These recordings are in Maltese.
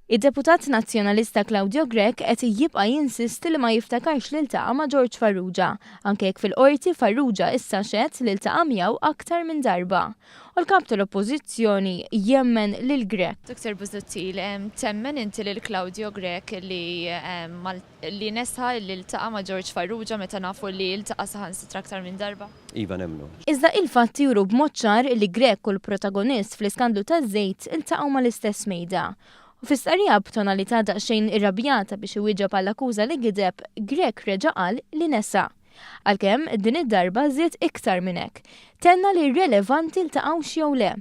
Id-deputat Nazzjonalista Claudio Grech qed jibqa' jinsisti li ma jiftakarx li ltaqa' ma' George Farrugia, anke jekk fil-Qorti Farrugia issa xehed li ltaqa' miegħu aktar minn darba. U l-Kap tal-Oppożizzjoni jemmen lil Grech. Dr Busuttil, temmen inti lil Claudio Grech li li nesa li ltaqa' ma' George Farrugia meta nafu li ltaqa' saħansitra aktar minn darba? Iva nemmnu. Iżda il-fatti juru b'mod ċar li Grech u l-protagonist fl-iskandlu taż-żejt iltaqgħu mal-istess mejda. U fi stqarrija b'tonalità daqsxejn irrabjata biex iwieġeb għall-akkuża li gideb, Grech reġa' qal li nesa. Għalkemm din id-darba żied iktar minn hekk. Tenna li rrelevanti ltaqgħux jew le.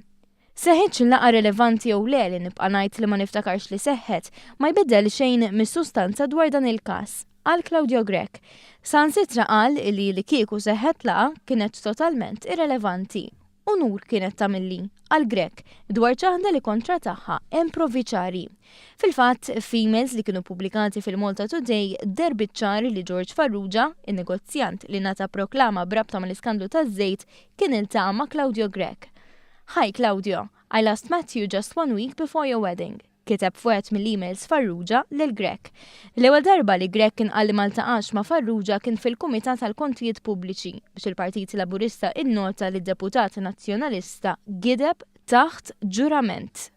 Seħħitx laqgħa relevanti jew le li nibqa' ngħid li ma niftakarx li seħħet, ma jbiddel xejn mis-sustanza dwar dan il-każ, qal Claudio Grech. Saħansitra qal li li kieku seħħet laqgħa kienet totalment irrelevanti. Unur kienet tagħmilli, qal Grech, dwar ċaħda li kontra tagħha hemm provi ċari. Fil-fatt, f'emails li kienu ppubblikati fil-Malta Today deher biċ-ċar li George Farrugia, in-negozjant li ngħata proklama b'rabta mal-iskandlu taż-żejt, kien iltaqa' ma' Claudio Grech. Hi Claudio, I last met you just one week before your wedding. Kiteb f'wieħed mill-emails Farrugia lil Grech. L-ewwel darba li Grech kien qal li ma ltaqax ma' Farrugia kien fil-Kumitat għall-Kontijiet Pubbliċi biex il-Partit Laburista innota li d-deputat Nazzjonalista gideb taħt ġurament.